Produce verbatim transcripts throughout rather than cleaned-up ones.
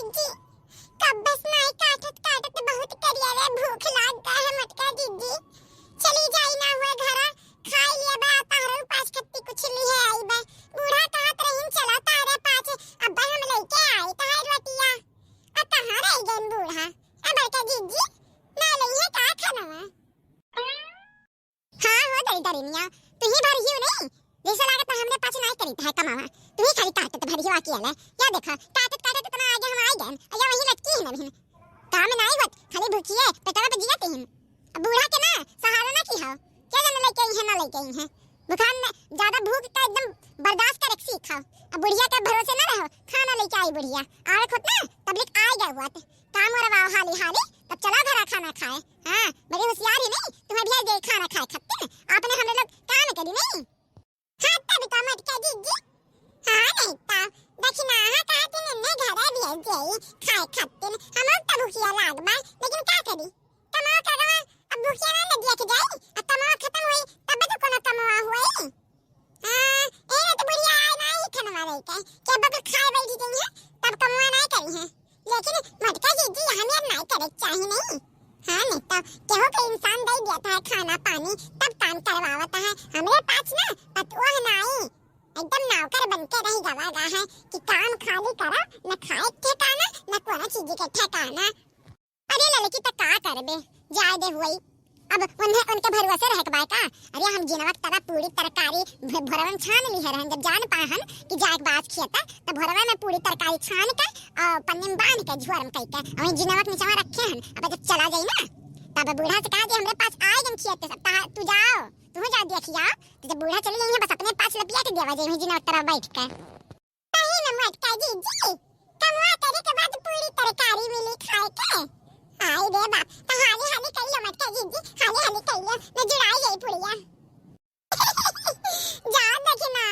जी, कब्बे से नाई काटत काटत बहुत करिया रे भूख लाग गए है मोटका जीजी। चली जाई ना हुए घरा, खाई लिया बा, तारे उपास खत्ती कुछ लिहे आई बा। बूढ़ा कहत रहीन चला तारे पास, अब्बे हम लेके आई तारे रोटिया। आ कहाँ रह गए बूढ़ा? ए बड़का जीजी, ना लइहे का खानवा? हाँ हो दरिदरिनिया, तू ही भर हियो नहीं, जैसे लागत है हमरे पास नाई करीत है कमावा, तू ही खाली काटत भर हियो अकेले। या देखा, काटत काटत इतना आगे हम आइ गए, या वहीं लटकी है नवीन। काम नाई होत, खाली भूखिए पेटवा पे जियत ही। अब बूढ़ा के ना सहारा ना की हो, क्या जाने लेके आई है ना लेके आई है। बुखार में ज्यादा भूख का एकदम बर्दाश्त करे सीखा। अब बुढ़िया के भरोसे ना रहो, खाना लेके आई बुढ़िया, आवे खुद ना तबलिक आइ गए हुआ। काम करवाओ हाली हाली, तब चला घरा खाना खाए। हाँ, बड़ी होशियार है नहीं, तुम्हें भेज दे खाना खाए खातिर, आपने हमरे लोग काम करी नहीं। हाँ, तब तो मोटका जीजी। हाँ, नहीं तो दक्षिणा हाँ कहा थी नन्हे घरा भेज दे खाए खातिर, हम लोग तब भूखिया लाग बा, लेकिन का करी, कमाओ करवा, अब भूखिया ना नदिया के जाई, अब कमाओ खत्म हुई, तब तो कोनो कमाओ हुई। हाँ, ए तो बुढ़िया आए ना ही खनवा लेके, के बगल खाए बैठी गई है, तब कमवा ना करी है। लेकिन मोटका जीजी, हमें अब नाई करे के चाही नहीं। हाँ, नहीं तो केहू के इंसान दे देता है खाना पानी, तब काम करवावता है। हमरे पास ना पतुआ नाई, एकदम नौकर बन के रह गवा गा है कि काम खाली करो, न खाए के ठिकाना, न कोनो चीज के ठिकाना। अरे ललकी, त का करबे, जाए दे हुई। अब उन्हें, उनके भरोसे रह के बाय का? अरे हम जिनवा के तरह पूरी तरकारी भ-, भोरवन छान ली है रहन, जब जान पाए हन कि जाए के बाद खेत, त भोरवा में पूरी तरकारी छान के और पन्नी में बांध के झोर में कई के वहीं जिनवा के नीचवा रखे हन। अब जब चला जाई ना, तब बूढ़ा से कहा कि हमरे पास आए जन खेत, सब कहा, "तू जाओ, तू जा देखिया।" तो जब बूढ़ा चली जाई है, बस अपने पास लपिया के देवा जाई वहीं जिनवा के तरह बैठ के। सही में मोटका जीजी, कमवा करे के बाद पूरी तरकारी मिली खाए के। आई रे बाप, त हाली हाली कइलो मोटका जीजी, हाली हाली कइलो, न जुड़ाई जाई पुड़िया। जा दक्षिणा,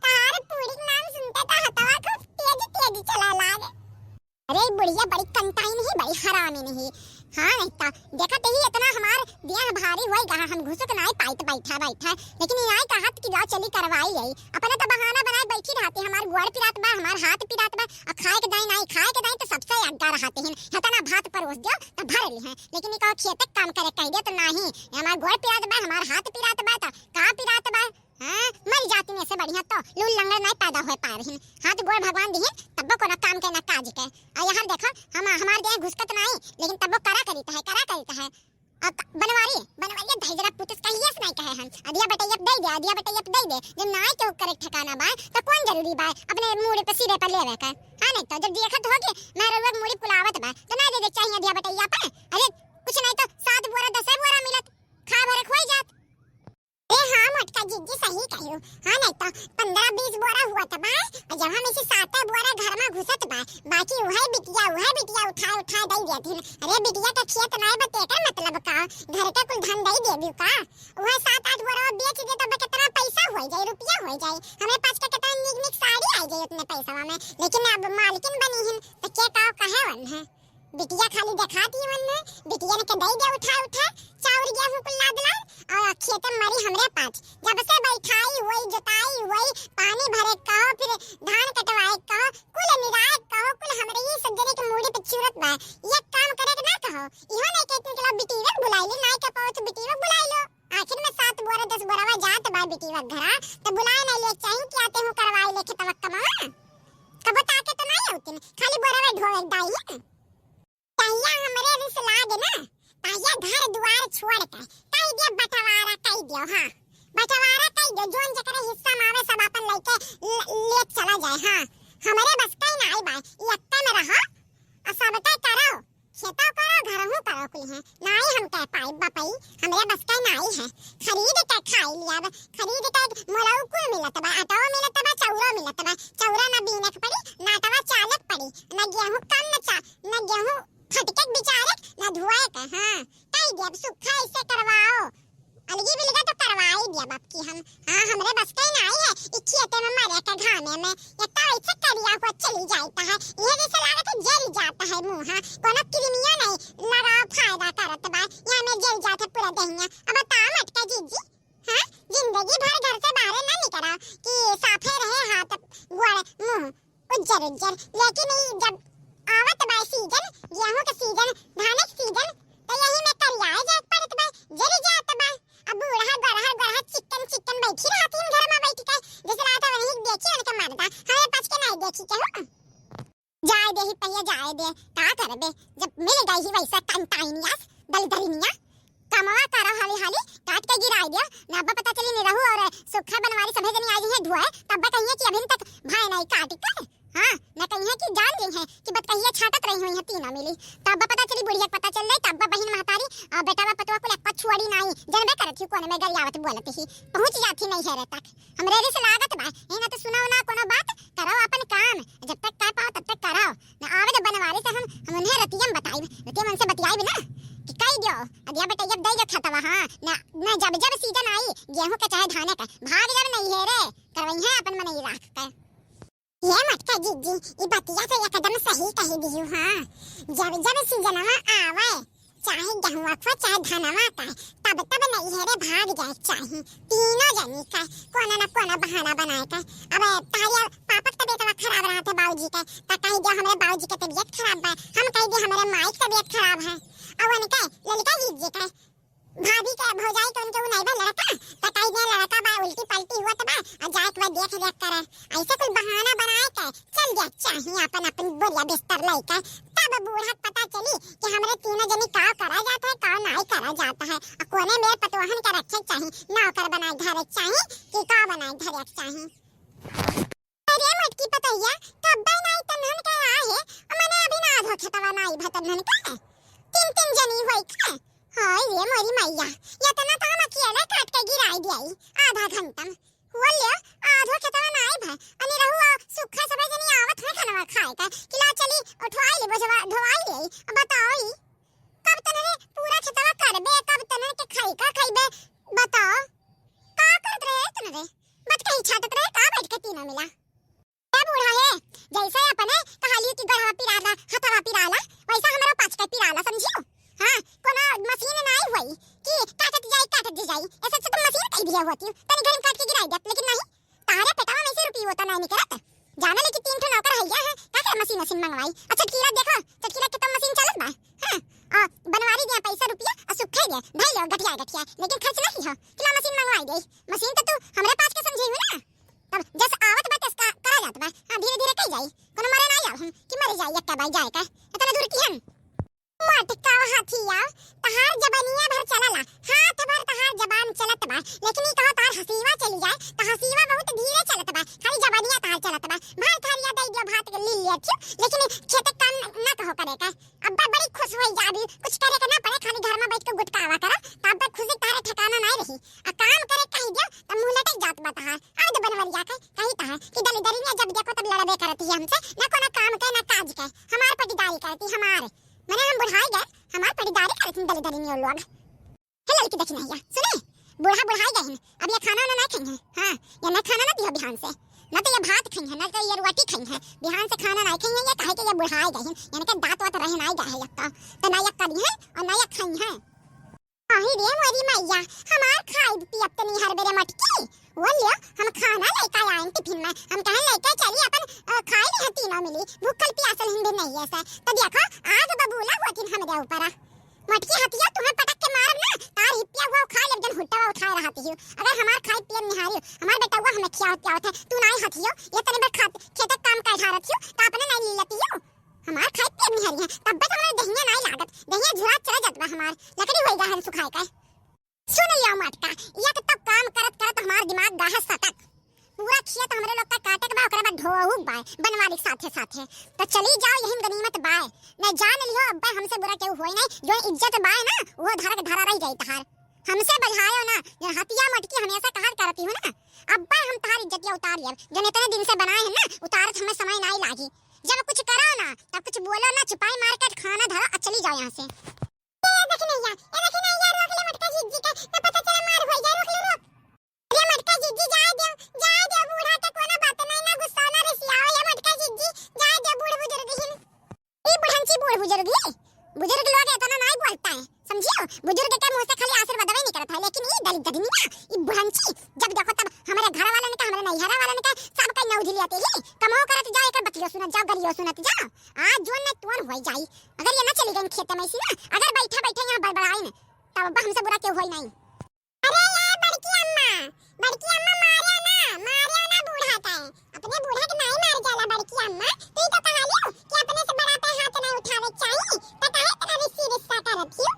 तहार पूरी के नाम सुनते त हथवा खूब तेज तेज चला लाग। अरे बुढ़िया बड़ी कंटाइन ही, बड़ी हरामी नहीं। हाँ, नहीं तो देखत ही इतना हमार देह भारी होई गा, हम घुसुक नाई पाइत बैठा बैठा, लेकिन ये नाई कहत कि जाओ चली करवाई आई। अपने तो बहाना बनाए बैठी रहती, हमार गोड़ पिरात बा, हमार हाथ पिरात बा, आ खाए के दाई नाई, खाए के दाई तो सबसे अग्गा रहते हैं, इतना भात परोस दियो तो भर ली हैं, लेकिन ये कहो खेते काम करे कह दियो तो नाही, ये हमार गोड़ पिरात बा, हमार हाथ पिरात बा, तो का पिरात बा? हाँ, मर जाती में से बढ़िया तो लूल लंगड़ नाई पैदा होए पा रही। हाथ गोड़ भगवान दिहिन, तब्बो कोनो काम के ना काज के। आ यहाँ देखो, हम, हमार देह घुसकत नाई, लेकिन तब्बो करा करीत है, करा करीत है। आ क-, बनवारी, बनवारी दहिजरा पुतस कहिए से नाई कहे हन। अधिया बटैया पे दे दे, अधिया बटैया पे दे दे। जब नाई के करे ठिकाना बा, तो कौन जरूरी बा अपने मूड़े पे सिरे पे लेवे के? हाँ, नहीं तो जब देखत हो कि मैं रउआ के मूड़ी कुलावत बा, तो ना दे दे चाहिए अधिया बटैया पे। अरे, कुछ नहीं तो सात बोरा, दसे बोरा मिलत, खा भरे खोई जात। ए हाँ, मोटका जीजी सही कहियो। हाँ, नहीं तो पन्द्रह बीस बोरा हुआ त बा, और जब हम इसे साते बोरा घर में घुसत बा, बाकी उहे बिटिया, उहे बिटिया उठाए, उठाए दई देथिन। अरे, बिटिया का खेत नाय बा, तेकर मतलब का? घर के कुल धन दई देबी का? उहे सात आठ बोरा बेच दे, तब कितना पैसा हो जाए, रुपया हो जाए। हमरे पास का कितना निक निक साड़ी आ जाए उतने पैसा में, लेकिन अब मालकिन बनी हिन, तो के का कहे वन है? बिटिया खाली देखाती वन्ने, बिटिया ने के दई दे उठा उठा, चाउर गेहूं कुल लाद लाद, और खेते मरी हमरे पास। जब से बैठाई हुई, जोताई हुई, पानी भरे कहो, फिर धान कटवाए कहो, कुल निराए कहो, कुल हमरे ही सब जने के मूड़ी पे चूरत बा। ये काम करे के ना कहो, इहो नहीं कहती कि लो बिटिया बुलाई ले, नाई के पाओ तो बिटिया बुलाई लो। आखिर में सात बोरा दस बोरावा जात बा बिटिया घरा, तो बुलाए नहीं ले चाहिए कि आते हूँ करवाई ले खेतवा कमा। कबो ताके तो नहीं होती, खाली बोरावा ढोए दाई है। तहिया हमरे रिस लागे ना, तहिया घर दुआर छोड़ के कह दिया बंटवारा कह दियो, हाँ, बंटवारा कह दियो, जोन जकरे हिस्सा में आवे सब अपन लइके ल-, लेत चला जाए, हाँ। हमरे बस का ही नाई बा, ई अत्ता में रहो, आ सबके करो, खेतो करो, घरहू करो कुल है, नाई हम कह पाई बपई, हमरे बस का ही नाई है। खरीद के खाई लिया, खरीद के मोलऊ कुल मिलत बा, आटो मिलत बा, चौरो मिलत बा, चौरा ना बीने के पड़ी, ना आटवा चाले के पड़ी, ना गेहूं कम ना चा-, ना गेहूं फटके के बिचारे, ना धुआए के, हाँ, कह दिया, अब सुखा ऐसे करवाओ, अलगी बिलगा तो करवाई दिया बाप की हम, हाँ, हमरे बस के नाई है, ई खेते में मरे के घामे में, ये तो ऐसे करिया हुआ चली जाता है, ये जैसे लागत है जल जाता है मुँह, हाँ, कोनो क्रीमिया नहीं, लगाओ फायदा करत बा, यहाँ में जल जाता पूरा दहिया, अब बता मोटका जीजी, हाँ, जिंदगी भर घर से बाहर ना निकला कि साफे रहे हाथ, गोड़, मुंह, उज्जर उज्जर। लेकिन ई जब आवत बा सीजन, गेहूं के सीजन, धाने के सीजन, त यही में करियाए जाए के पड़त बा, जरी जात बा। अब बूढ़ा गोरहर गोरहर चिक्कन चिक्कन बैठी रहत हिन घर में बैठ के, जैसे लागत है वही देखी उनके मर्दा, हमें पच के नहीं देखी केहू। जाए दे ही पहिया, जाए दे, का करबे, जब मिल गई ही वैसा कंटाइनिया, दलदरिनिया, कमवा करो हाली हाली, काट के गिराई दियो, ना अब्बा पता चली निरहू और सुखा बनवारी सभे जनी आई है ढुआए, तब कहिए कि अभी तक भाई नहीं काट कर। हाँ, न कहिए कि जान गई है कि बतकहिया छाटत रही हुई है तीनों मिली, तब पता चली बुढ़िया के पता चल जाए, तब बहिन महतारी और बेटा पतवा कुल एक पछुआड़ी नाई, जनबे करत ही कोने में गरियावत बोलत ही, पहुँच जाती नहीं है रे तक। हमरे रे से लागत बा, ए ना तो सुनाओ ना कोनो बात, करो अपन काम, जब तक कर पाओ तब तक करो। ना आवे तो बनवारी से हम, हम उन्हें रतियम बताइब, रतियम उनसे बतियाइब ना कि कह दियो, अदिया बेटा जब दे जो खेतवा, हाँ, ना, ना जब जब सीजन आई, गेहूं के चाहे धाने का, भाग जब नहीं है रे, करवई है अपन मनई राख के। ये मटका जीजी, ई बतिया तो एकदम सही कही दियो, हाँ, जब जब सीजनवा आवे, चाहे गेहुआ को, चाहे धनवा का, तब तब नैहरे भाग जाए चाही। तीनों जनी का कोनो न कोनो बहाना बनाए का। अब तारिया पापा के तबीयत खराब रहत है बाबूजी के, त कह दिया हमरे बाबूजी के तबीयत खराब बा, हम कह दिया हमरे माई के तबीयत खराब है। अब उनके ललिका जीजी के भाभी के भौजाई के उनके उ नहीं बा लड़का, त कह दिया लड़का बा उल्टी पल्टी हुआ त बा, और जाए के बाद देख रेख करे। ऐसे कोई बहाना बनाए के चल जाए चाही अपन अपन बोरिया बिस्तर लइके, तब बूढ़ा के पता चली कि हमरे तीनों जनी का करा जाता है, का नाई करा जाता है। आ कोने में पतोहन के रखे के चाही, नौकर बनाए धरे के चाही कि का बनाए धरे के चाही। अरे मोटकी पतैया, कब्बे नाई तन्हन के आहे, मने अभी ना आधो खेतवा नाई भतन्हन के। तीन तीन जनी होई के। हाय रे मोरी मैया, इतना तो हम अकेले काट के गिराई दियाई आधा घंटा में। बोल लियो, आधो खेतवा नाई भा, अनि रहुआ सुखा सबै जनी आवत है खानवा खाए का, कि ला चली उठवाई ले, बोझवा ढोवाई ले, अब बताओ ई, कब तने रे पूरा खेतवा करबे, कब तने के खाई का खाइबे, बताओ, का करत रहे तने रे, बत कहीं छाटत रहे का बैठ के तीनों मिला। ए बूढ़ा हे, जैसे अपने कहाली की गढ़वा पिराला, हथवा पिराला, वैसा हमरो पाँच के पिराला, समझियो? हाँ, कोनो मशीन नाई हुई कि काटत जाई, काटत जाई। ऐसे तो तुम मशीन कह दिया होती, तनी घड़ी में काट के गिराई देत, लेकिन नहीं, तारे पेटवा में से रुपये होता नहीं निकलत। जाने ले कि तीन ठो नौकर है, यहाँ का, का मशीन, मशीन मंगवाई। अच्छा, चटकीला देखो, चटकीला के तो मशीन चलत बा। हाँ, आ, बनवारी दिया पैसा रुपया, आ सुखे दिया, धई लो, गठिया, गठिया, लेकिन खर्च नहीं हो, किला मशीन मंगवाई दे। मशीन तो तू हमरे पास के समझे हो ना, तब जस आवत बा, तस का करा जात बा। हाँ, धीरे धीरे कई जाई, कोनो मरे ना जाओ हम कि मरे जाई, एक्का बाई जाए का, इतना दूर की हम। मटका हथिया, तहार जबनिया भर चलला, हाथ भर तहार जबान चलत बा, लेकिन ई कहो तहार हसीवा चली जाए, त हसीवा बहुत धीरे चलत बा, खाली जबनिया तहार चलत बा। भाई थारिया दे दियो, भात के ली लिया थियो, लेकिन खेते काम न, न कहो करे का। अब्बा बड़ी खुश होई जाबी, कुछ करे के ना पड़े, खाली घर में बैठ के गुटकावा करो, त अब्बा खुशी तहारे ठिकाना नहीं रही। आ काम करे कही दियो, त मुंह लटक जात बा तहार। अब तो बनवरिया के कही तहार कि दलिदरी में जब देखो तब लड़बे करती है हमसे, ना कोनो काम के, ना काज के। हमार पटीदारी करती, हमार। मने हम बुढ़ाई गए, हमार पटीदारी करती दलिदरी में लोग। हे लड़की देखी नहीं है, सुने? बूढ़ा बुढ़ाई गए हैं, अब ये खाना वाना नहीं खाई हैं। हाँ, ये नहीं खाना ना दिया बिहान से, ना तो ये भात खाई हैं, ना तो ये रोटी खाई हैं। बिहान से खाना नहीं खाई हैं, ये कहे कि ये बुढ़ाई गए हैं, इनके दांत वात रहे नहीं गए हैं, एक तो, तो ना ये करी हैं और ना ये खाई हैं। अही रे मोरी मैया, हमार खाइब पियब त निहार बेरे मटकी। वो लियो, हम खाना लेके आए टिफिन में। हम कहे लेके चली अपन, अ, खाई ली तीनों मिली। भूखल पियासल हिंदी नहीं है से। तो देखो, आज बबूला हुआ दिन हमरे ऊपर आ। मटकी हथिया तुम्हें पटक के मारब ना, तार हिप्पिया हुआ खा लेब जन हुट्टा हुआ उठाए रहती हो। अगर हमार खाइब पियब निहारी, हमार बेटा हुआ हमें खियावत पियावत है, तू नाई हथियो, ये तने बड़ खात, खेते काम का ढारत हो, तो अपने नहीं लीलती हो। हमार खाए पेट निहारी है, तब बस हमारे दहिया नाई लागत, दहिया झुरा चला जात बा हमार, लकड़ी होई गहन सुखाए का। सुन लिया मटका, एक तो काम करत करत हमार दिमाग गाहे सटक, पूरा खेत हमरे लोग का काटे के बा, ओकरे बाद ढोहू बाय बनवारी के साथे साथे। तो चली जाओ यही गनीमत बाय, न जान लियो अब्बे हमसे बुरा केहू होई नहीं, जो इज्जत बाय ना वो धरा के धरा रह जाई तहार। हमसे बजायो ना, जो हथिया मटकी हमेशा कहा करती हो ना, अब्बे हम तहार इज्जतिया उतार लेब, जो इतने दिन से बनाए हैं ना, उतारत हमें समय नाई लागी। जब कुछ करो ना, तब कुछ बोलो ना, चुपाई मार के खाना धरो और चली जाओ यहाँ से। ए, देखी नहीं या, ए, देखी नहीं या, रोक ले मटका जीजी के, न पता चला मार होई जाए, रोक ले, रोक। अरे मटका जीजी, जाए दो, जाए दो, बूढ़ा के कोनो बात नहीं, ना गुस्सा, ना रिसियाओ, ये मटका जीजी, जाए दो, बूढ़ बुजुर्ग हिन। ई बुढ़ंची बूढ़ बुजुर्ग ही, बुजुर्ग लोग इतना नहीं बोलता है, समझियो? बुजुर्ग के मुंह से खाली आशीर्वाद नहीं निकलता है, लेकिन ई दलित ददिनिया, ई बुढ़ंची, जब देखो तब हमारे घर वालन का, हमारे नैहरा वालन का, सबका ना उधिलियाते ही, कमो करत जाओ, एकर बतियो सुनत जाओ, गरियो सुनत जाओ। आज जोन न तोन होई जाई। अगर ये ना चली गई खेते में सी ना, अगर बैठे बैठे यहाँ बड़बड़ाई न, तब अब्बा हमसे बुरा केहू होई नहीं। अरे ये बड़की अम्मा, बड़की अम्मा मारियो ना, मारियो ना बूढ़ा के। अपने बूढ़ा के नाई मार जाला बड़की अम्मा। तू ही तो कहा लियो कि अपने से बड़ा पे हाथ नहीं उठावे चाहिए, तो काहे इतना रिस्सी रिस्सा करत हियो?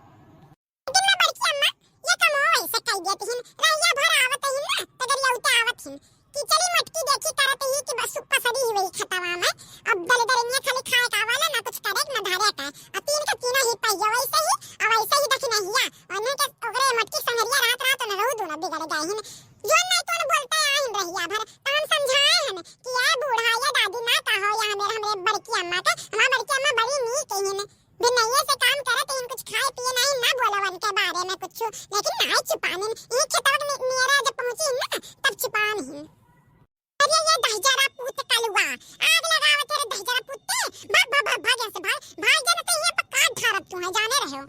लेकिन ना बड़की अम्मा, ये कमो वैसे कई देत हिन, रहिया भर आवत हिन ना, तो गरियाउते आवत हिन। कि चली मोटकी देखी करत ही कि बस पसरी ही वही खतवा में। अब दल दरनिया खाली खाए का वाला, ना कुछ करे, ना धरे का। अब तीन के तीनों ही पहिया वैसे ही, अब वैसे ही देखी नहीं है। उन्हें के ओकरे मोटकी संगरिया रात रात न रहू दोनों बिगड़ गए हिन। जो नहीं तो बोलते आहिन रहिया भर, तो हम समझाए हन कि ये बूढ़ा, ये दादी ना कहो, ये हमरे, हमरे बड़की अम्मा के, हमार बड़की अम्मा बड़ी नीक हिन। बिनैया से काम करत हिन, कुछ खाए पिए नहीं, ना बोला उनके बारे में कुछ, लेकिन नाई छुपानिन। ई खेतवा के नि-, नियरा जब पहुंची ना, तब छुपान हिन। अरे ये दहिजरा पूत कलुआ, आग लगावत है रे दहिजरा पूत, भाग, भाग, भाग, भाग यहाँ से भाग, भाग जाना तो ये पक्का ढारब तू है, जाने रहे हो।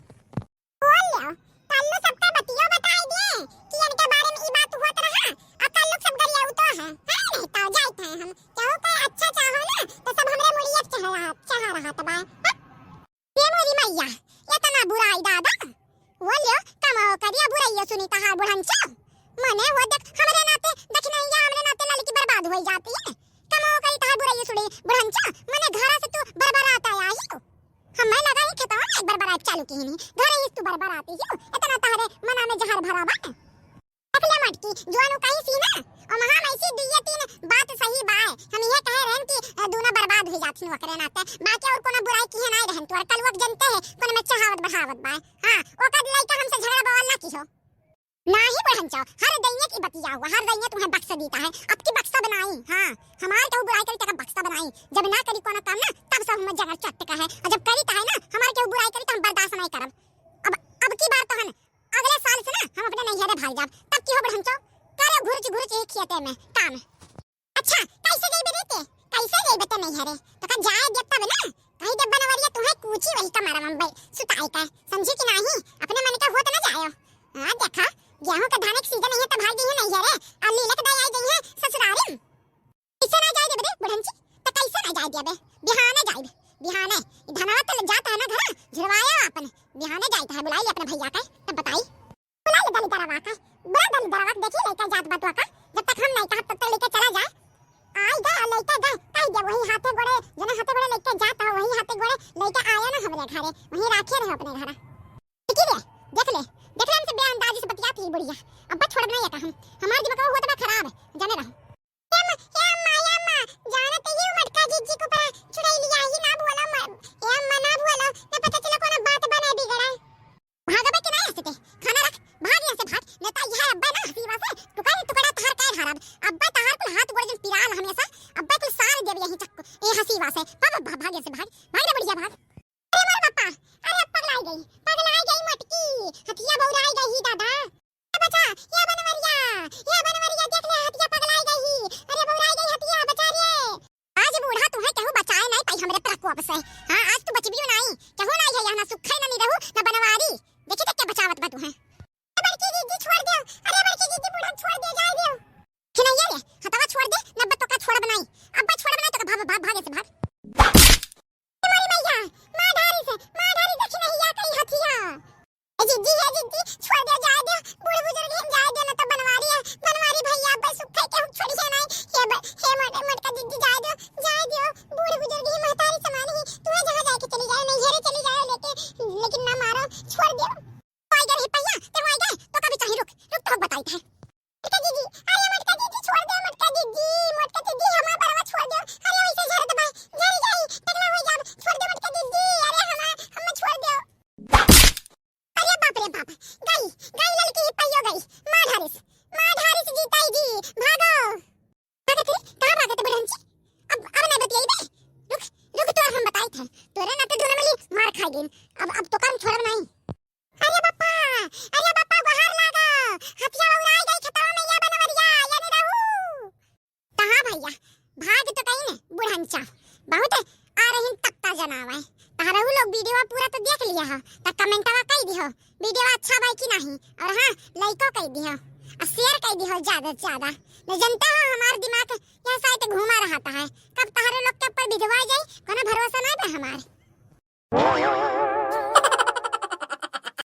बोल लियो, कल्लू सबका बतियो बताई दिए कि इनके बारे में ई बात होत रहा, और कल्लू सब गरियाउतो है, है नहीं तो जाइत है हम, केहू के अच्छा चाहो ना, तो सब हमरे मुड़िया पे चढ़ा रहा, चढ़ा रहा तबाय। ये मोरी मैया, इतना बुराई दादा। वो लियो, कमाओ करिया बुराइया सुनी तहार बुढ़ंचो। मने वो देख, हमरे नाते, देख नहीं जा, हमरे नाते लड़की बर्बाद होई जाती है। कमाओ करी तहार बुराइया सुनी बुढ़ंचो, मने घरा से तू बरबरात आया ही हो। हमें लगा ही खेतवा में एक बरबरात चालू की ही नहीं। घरे ही तू बरबराती ही हो। इतना तहरे मना में जहर भरा बा। देख ले मटकी, जोन उ कही सी ना, और वहाँ में ऐसी दुइये तीन बात सही बाय। हम ये कहे रहन कि, अ, दूना बर्बाद हुई जाथिन ओकरे नाते। बाकी और कोनो बुराई किहे नाई रहन तू, और कलुआ के जनते है, कोनो में चढ़ावत बढ़ावत बाय। हाँ, ओकर लइका हमसे झगड़ा बवाल ना किहो। नाही बुढ़ंचो, हर दैये की बतिया हुआ, हर दैये तुम्हें बक्सा देता है। अब की बक्सा बनाई, हाँ, हमार केहू बुराई करी तका बक्सा बनाई। जब ना करी कोनो काम ना, तब सब हमें जगह चट्ट का है। और जब करी तो है ना, हमार केहू बुराई करी तो हम बर्दाश्त नहीं करब। अब, अब की बार तो है ना, अगले साल से ना हम अपने नैहरे भाग जाब। तब की हो बुढ़ंचो, करे घुरच घुरच एक खेते में काम। अच्छा, कैसे जइबे रे ते? कैसे जइबे ते नैहरे? तो का जाए देब तब ना? कहीं देब बनवरिया तुम्हें कूची वही कमर में बे-, सुताई का। समझी कि नाही? अपने मन के होत ना जायो। हाँ, देखा, गेहूं के धान के सीजन नहीं है तो भाग गई है नैहरे। और लीलक दाई आई गई है ससुरारी। कैसे ना जाए देबे रे बुढ़ंची? तो कैसे ना जाए देबे? बिहाने जाइब, बिहाने। ई धनवा तो जात है ना घरा, झुरवाया अपन। बिहाने जाइत है, बुलाई अपने भैया के, तब बताई। बुला ले दलिदरवा का, बुला दलिदरवा का, देखी लइका जात बा तो का, जब तक हम नहीं कहब तब तक लेके चला जाए। आई गए, लइका गए, कह दे वही हाथे गोड़े, जना हाथे गोड़े लइका जात है, वही हाथे गोड़े लइका आया ना हमरे घरे, वही राखे रहे अपने घरा। देखी ले, देख ले, देख ले हमसे बेअंदाजी से बतियात ही बुढ़िया। अब्बा छोड़ब ना ये का हम, हमार दिमाग हुआ तो खराब है, जाने रहो। ए अम्मा, ए अम्मा, ए अम्मा, जाना तो ये मटका जिज्जी को परा छुड़ाई लिया ही ना बोला म-, ए अम्मा ना बोला, ना पता चला कोनो बात बने बिगड़ा। भागबे के नहीं हंसते, खाना रख, भाग यहाँ से भाग, नहीं तो यह अब्बा ना हसीवा से टुकड़ा टुकड़ा तहार कर हरब। अब्बा तहार कुल हाथ गोड़ जन पिराल हमेशा, अब्बा कुल सार देब यहीं चक्कू, ए हसीवा से, भाग, भाग, भाग यहाँ से भाग, भाग रे बुढ़िया भाग। अरे मोर बापा, अरे अब पगलाई गई, पगलाई गई मटकी, हथिया बौराई गई ही दादा। ए बचा, ए बनवरिया, ए बनवरिया, देख ले, हथिया पगलाई गई ही। अरे बौराई गई हथिया, बचा रे। आज बूढ़ा तुहे केहू बचाए नहीं पाई हमरे प्रकोप से। हाँ, आज तू बचबियो नहीं, केहू नहीं है यहाँ, ना सुखई ना निरहू, ना बनवारी। देखी तो के बचावत बा तुहे। अरे बड़की दीदी छोड़ दो, अरे बड़की दीदी बूढ़ा छोड़ दो, जाए दो। खिनैया रे, हथवा छोड़ दे, न अब्बा तोका छोड़ब नाई। अब्बा छोड़ब नाई तोका, भाग, भाग, भाग ऐसे भाग। ए मोरी मैया, माँ ढारी से, माँ ढारी से खिनैया कई हथिया। ए जिज्जी, ए जिज्जी, छोड़ दे, जाए दे, बूढ़ बुजुर्ग हैं, जाए दे, न तो बनवारी है, बनवारी भैया अब्बा सुखे के हम छोड़िए नाई। हे ब-, हे मोट-, मोटका जिज्जी, जाए दे, जाए दे, बूढ़ बुजुर्ग ही महतारी समान ही, तुम्हें जहाँ जाए के चली जाए, नैहरे चली जाए लेके, लेकिन ना मारो, छोड़ दे। आई गए रही पहिया, ते आई गए, तो कभी चाही रुक, रुक तो बताई थे। मटका दीदी, अरे मटका दीदी, छोड़ दे, मटका दीदी, मटका दीदी, हमार बरवा छोड़ दे। अरे वैसे झरत बा, झर जाई, टकला हो जाब, छोड़ दे मटका दीदी, अरे हमार, हमें छोड़ दे। अरे बाप रे बाप, गई, गई ललकी ही पहियो गई, माँ ढारिस, माँ ढारिस जीताई जी, भागो। भागत रे, कहाँ भागत बुढ़ंची? अब, अब नहीं बतियाई बे, रुक, रुक तोर हम बताई थे, तोरे नाते दोनों मिली मार खा गई, अब, अब तो काम छोड़ब नहीं। अरे बप्पा, अरे बप्पा, गोहार लागो। हथिया उड़ाई गई खेतवा में या बनवरिया, या नहीं रहू। तो हाँ भैया, भाग तो कहीं ने, बुढ़ंचा। बहुत आ रही तख्ता जनावे। तो रहू लोग वीडियो पूरा तो देख लिया हो, तो कमेंटवा कह दियो, वीडियो अच्छा बा कि नहीं। और हाँ, लाइको कह दियो। और शेयर कर दी हो ज्यादा से ज्यादा। मैं जनता हो हमार दिमाग यह साइड घूमा रहता है, कब तहरे लोग के ऊपर बिधवा जाए, कोनो भरोसा नहीं बा हमार।